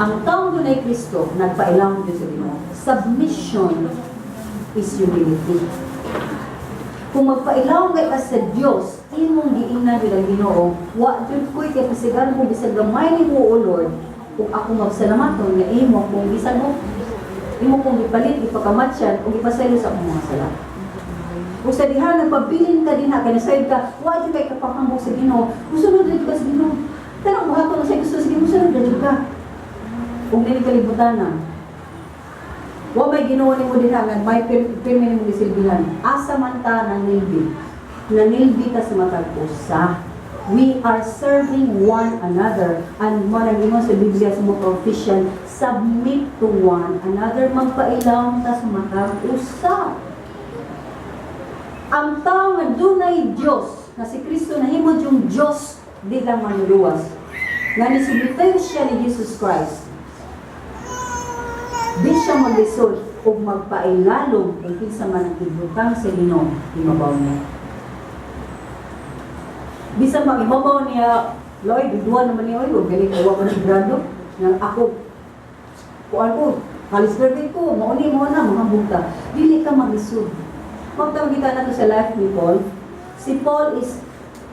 Ang taong dunay Kristo, nagpailawom gyud sa Ginoo. Submission is humility. Kung magpailawom kay ka sa Dios, imong giingnan gyud ang Ginoo, wa jud ko'y kay pasigan ko bisag gamay nimo, O Lord, ug ako magsalamaton nga imo kung bisag mo imo kong gipalit, ipakamatyan ug ipasaylo sa akong mga sala. Ug sa diha nagpabilin ka dinha kay nasayod ka, wa jud kay kapahambog sa Ginoo, musunod jud ka sa Ginoo. Tanang buhaton na sa gusto sa Ginoo, musunod jud ka. Ug dili kalibutan na. Wa may Ginoo nimo dinha nga may pirmi nimo gisilbihan. Asa man ta nanilbi? Nanilbi ta sa matag usa. We are serving one another. And mo nang ingon sa Biblia sa mga Ephesians, submit to one another, magpailawom ta sa matag usa. Ang tao nga dunay Dios, na si Kristo nahimo yung Dios, di lang manluluwas. Nga nisubmit siya ni Jesus Christ. Di siya maglisod ug magpailalom kung kinsa man ang ibutang sa Ginoo imabaw niya. Bisan pang imabaw niya, Loy, duduan naman niya, oy, huwag galing, wa ko ng grado. Nga ako, kuan ko, college graduate ko, mauni mo na, mga bugta. Dili ka maglisod. Magtawag kita na to sa life ni Paul. Si Paul is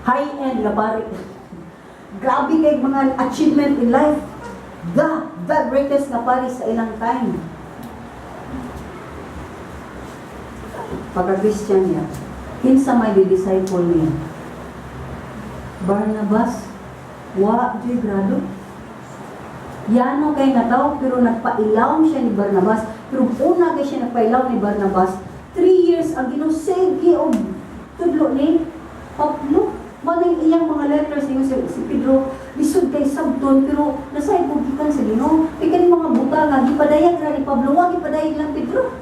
high-end nga pare. Grabe kay mga achievement in life. The greatest nga pare sa ilang time. Pagka-Christian niya, kinsa may disciple niya? Barnabas, wa juy grado. Yano kay nga tao, pero nagpailawom siya ni Barnabas. Pero una kay siya nagpailawom ni Barnabas, 3 years ang ginusigi og tudlo ni Pablo. Manay iyang mga letters ingon si Pedro, lisod kay sabton pero nasayod ko gikan sa Ginoo. Kay kaning mga buta nga gipadayag ra ni Pablo, wa gipadayag lang Pedro.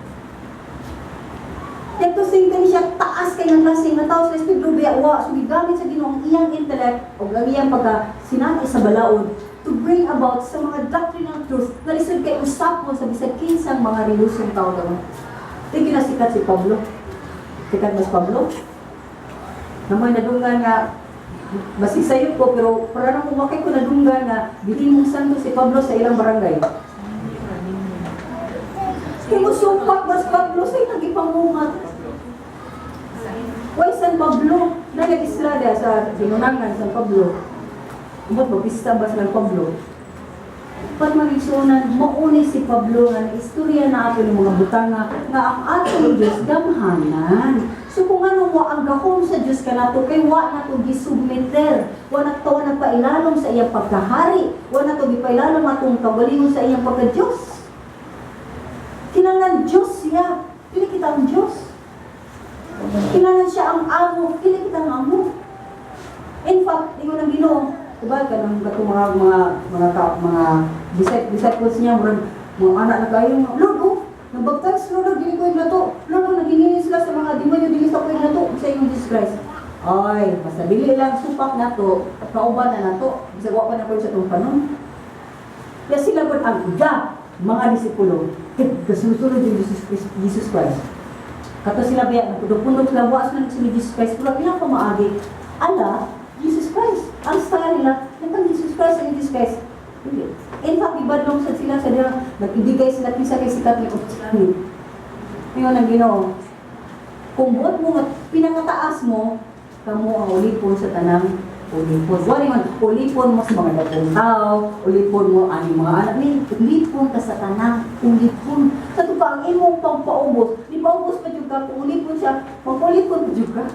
Yan to sing kani siya taas kay nga klase nga tao sa Pedro biya wa, so gigamit sa Ginoo ang iyang intellect o ang iyang pagka sinati sa balaod to bring about sa mga doctrinal truth na lisod kay usapon sa bisag kinsang mga relihiyosong tao karon. Di ginasikat si Pablo. Sikat ba si Pablo? Namoy nadunggan nga basig sayop ko pero para nang kumakay ko nadunggan nga gihimong santo si Pablo sa ilang barangay. Kay mo supak mas Pablo sa ilang gipamungat. Why San Pablo? Nag-isla sa Binunangan, San Pablo. Umot magpista ba sa San Pablo? Pat magigsunan, mauni si Pablo nga istorya na ato ng mga butanga nga ang atong Diyos gamhanan. So kung ano mo ang gahom sa Diyos kanato kay wa na to gisubmitter, wa na to nagpailalom sa iyang pagkahari, wa na to gipailalom atong kaugalingon sa iyang pagka-Diyos. Kinahanglan Diyos siya, dili kita ang Diyos. Kinahanglan siya ang amo, dili kita ang amo. In fact, ingon ng Ginoo, diba kanang katong mga disciples niya, murag mga anak na kayo, "Lord, oh, nabaptize, Lord, dili ko nato. Lord, oh, naghingi sila sa mga demonyo, dili sa ko nato," sa iyong Jesus Christ. "Ay, basta dili lang supak nato, kauban na nato, bisag wa pa na ko sa itong panon." Kaya sila gud ang the mga disipulo, kasunod-sunod yung Jesus Christ, Jesus Christ. Kato sila biya, nagpundok-pundok sila, wa sila nagsunod Jesus Christ, pero ang ilang pamaagi, ala, Jesus Christ. Ang style nila, nagkang Jesus Christ, ang Jesus Christ. Hindi. In fact, ibadlong sad sila sa dira, nag-ibigay sila kinsa kay sikat ni langit. Ngayon ang Ginoo, kung buot mo nga pinakataas mo, kamo ang ulipon sa tanang ulipon. Wala man, ulipon mo sa mga dakong tao, ulipon mo ani mga anak ni, ulipon ka sa tanang ulipon. Sa pa ang imong pagpaubos, di paubos pa jud ka, kung ulipon siya, magulipon pa jud ka.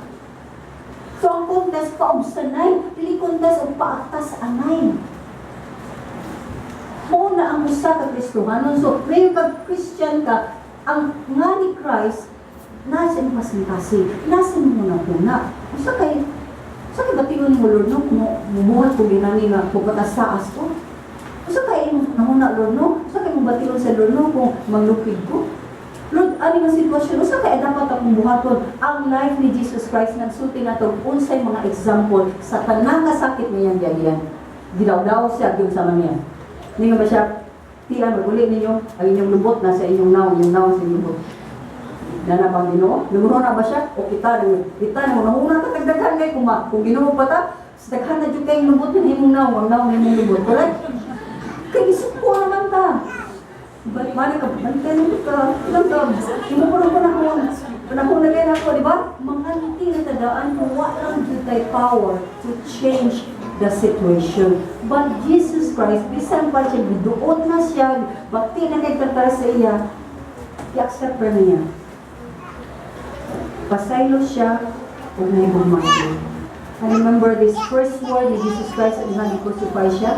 So ang contest paubsanay, dili contest og paagtas anay. Mao na ang usa ka Kristohanon. So, ngayon kag Christian ka, ang nga ni Christ, nasa imong kasing-kasing, nasa imong huna-huna. Usa kay bation mo, Lord, no, kung mumuhat ko ginani nga pagkatasaas ko. Usa kay imong huna, Lord, no? Usa kay imong bation sa Lord, no, kung manglupig ko. Lord, ani nga sitwasyon, usa kay dapat akong buhaton? Ang life ni Jesus Christ nagsulti nato unsay mga example sa tanang kasakit niyang giagian. Gidawdaw siya gyud sa man niya. Ningon ba siya, "Tiyan, maguli ninyo, ang inyong lubot nasa inyong nawong, inyong nawong sa inyong lubot"? Nana bang Ginoo? Nanguna ba siya? O kita, kita, nanguna ta tagdaghan kay kung Ginoo pa ta, sa daghan na jud kay lubot nga himong nawong, ang nawong himong lubot. Correct? Kay gisuko naman. But mali ka, bantay mo ka, ilang ka, imo ko lang panahon, panahon na kaya ako, di ba? Manganti na tadaan kung wala jud tay power to change the situation. But Jesus Christ, bisan pa siya, giduot na siya, bakti na kay tratar sa iya, i-accept pa niya. Pasaylo siya, ug nahigugma siya. I remember this first word ni Jesus Christ at nga crucify siya.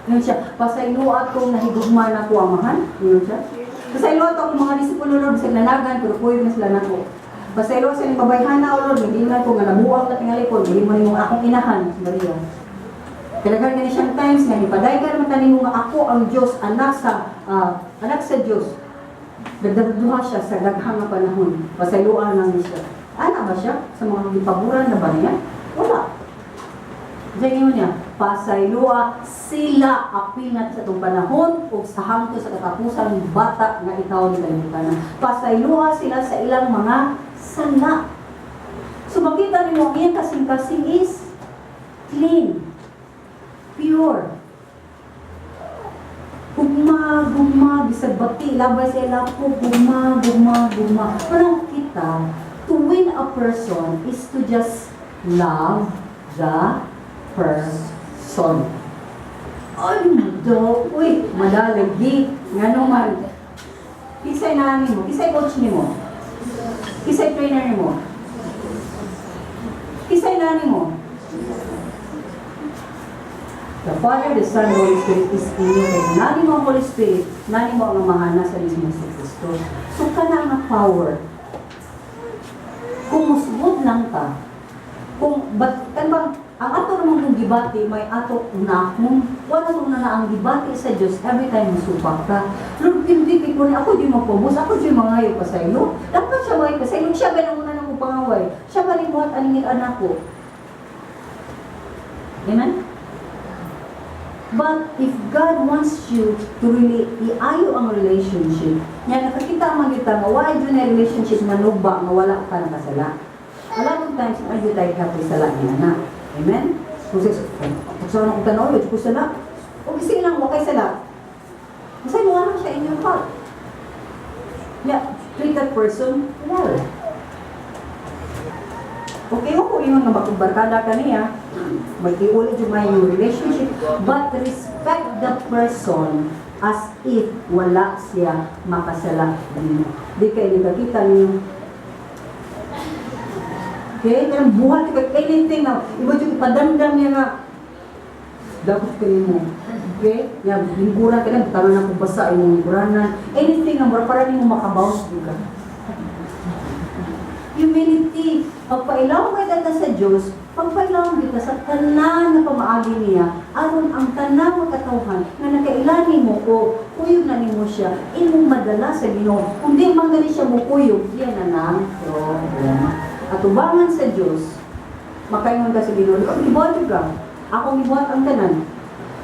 Yun siya, "Pasaylo atong nahigugma na ko, Amahan." Yun siya. "Pasaylo atong mga disipulo, Lord, bisag nanagan, pero kuyog na sila nako. Pasaylo sa inyong babayhana, O Lord, hindi man ko nga nabuang na tingali ko, hindi mo nimo akong inahan, si Maria." Kailangan gani siyang times nga nipaday ka naman tanimo nga ako ang Diyos, anak sa Diyos. Nagdaduha siya sa daghang nga panahon. Pasayloan lang niya siya. Ana ba siya? Sa mga gipaboran na ba niya? Wala. Diyan yun niya, pasayloa sila apil na sa itong panahon o sa hangto sa katapusan bata nga ikaw ni kalibutan. Pasayloa sila sa ilang mga sala. So makita nimo ang iyang kasing-kasing is clean, pure. Gugma, gugma, bisag bati, labay sa ilapo, gugma, gugma, gugma. Parang kita, to win a person is to just love the person. Ay, do, uy, madalagi. Nga naman, kisay nani mo, kisay coach ni mo, kisay trainer ni mo, kisay nani mo. The Father, the Son, the Holy Spirit is in you. Kaya nani mo ang Holy Spirit, nani mo ang Amahan sa mismo si Kristo. So, kana nga power, kung musugod lang ka, kung, but, kan bang, ang ato naman kung gibati, may ato unahon. Wala itong na ang gibati sa Diyos every time musupak ka. "Lord, hindi kay ko ako di magpabos, ako di mangayo pa sa ilo." Dapat siya mangayo pa sa ilo. Siya ba nang una nang pangaway? Siya ba buhat aning anak ko? Amen? But if God wants you to really iayo ang relationship, niya nakakita man kita nga wala jud na relationship manuba nga wala ka nakasala. A lot of times, ay jud tayo kapoy sala niya na. Amen? Kung sa kung sa akong tanaw, ko sala. O bisig lang, wa kay sala. Kasi mo siya in your heart. Yeah, treat that person well. Okay, ako ingon nga makigbarkada ka niya, mag-iulit yung may yung relationship, but respect the person as if wala siya makasala nimo. Di kay nakakita niyo. Okay? Kaya buhat kay anything na imo jud ipadamdam niya nga dapat kayo mo. Okay? Ya, lingkuran ka lang, tanan na kung basa imong lingkuranan. Anything nga mura para nimo makabawas jud ka. Humility. Pagpailaw kay kita sa Diyos, pagpailaw kita sa tanan nga pamaagi niya, aron ang tanan nga katawhan nga nakaila nimo o kuyog na nimo siya, imong madala sa Ginoo. Kung di man gani siya mukuyog, yan na nang problema. Atubangan sa Diyos, makaingon ka sa Ginoo, "Lord, gibuhat jud ka. Akong gibuhat ang tanan.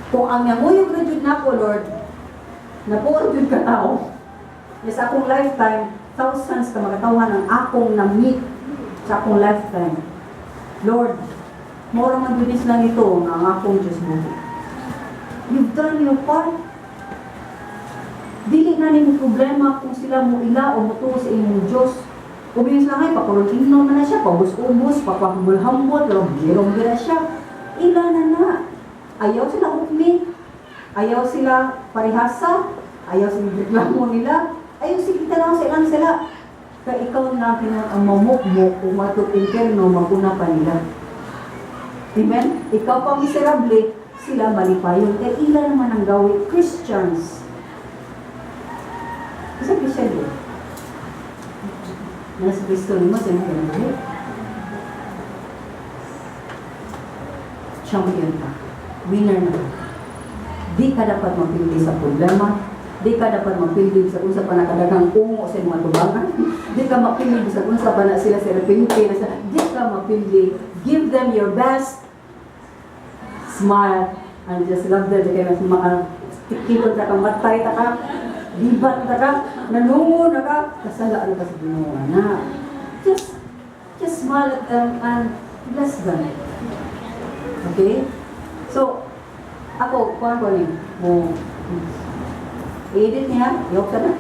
Kung ang nanguyog ra jud nako, Lord, napuo jud ka tao. Yes, akong lifetime, thousands ka makatawhan ang akong na-meet sa akong lifetime. Lord, mora man jud lang ito nga ang akong Diyos mo." You've done your part. Dili na nimo problema kung sila mo ila o mutuo sa imong Diyos. Umiwas lang ay, pakurong man na siya, paubos-ubos, papahambol-hambol, pero girong gira siya. Ila na na. Ayaw sila hukmi. Ayaw sila parihasa. Ayaw sila reklamo nila. Ayaw sila kita lang sa ilang sila. Kaya ikaw na kinuha ang mamukmok kung matong impyerno, maguna pa nila. Amen? Ikaw pa miserable, sila malipayon. Kaya ila naman ang gawin. Christians. Kasi Christian yun. Nasa Kristo nimo sa imong kinabuhi. Champion ka. Winner na ka. Di ka dapat mapildi sa problema. Di ka dapat mapildi sa unsa pa nakadaghang ungo sa imong atubangan. Di ka mapildi sa unsa pa na sila sa repente na sa. Di ka mapildi. Give them your best smile and just love them. Di kayo mas maka tikilon ta ka, matay ta ka, libat ta ka, nanungo na ka, kasala ka sa Ginoo na. Just smile at them and bless them. Okay? So, ako, kuhan ko ni, mo, I-edit niya, i-off na.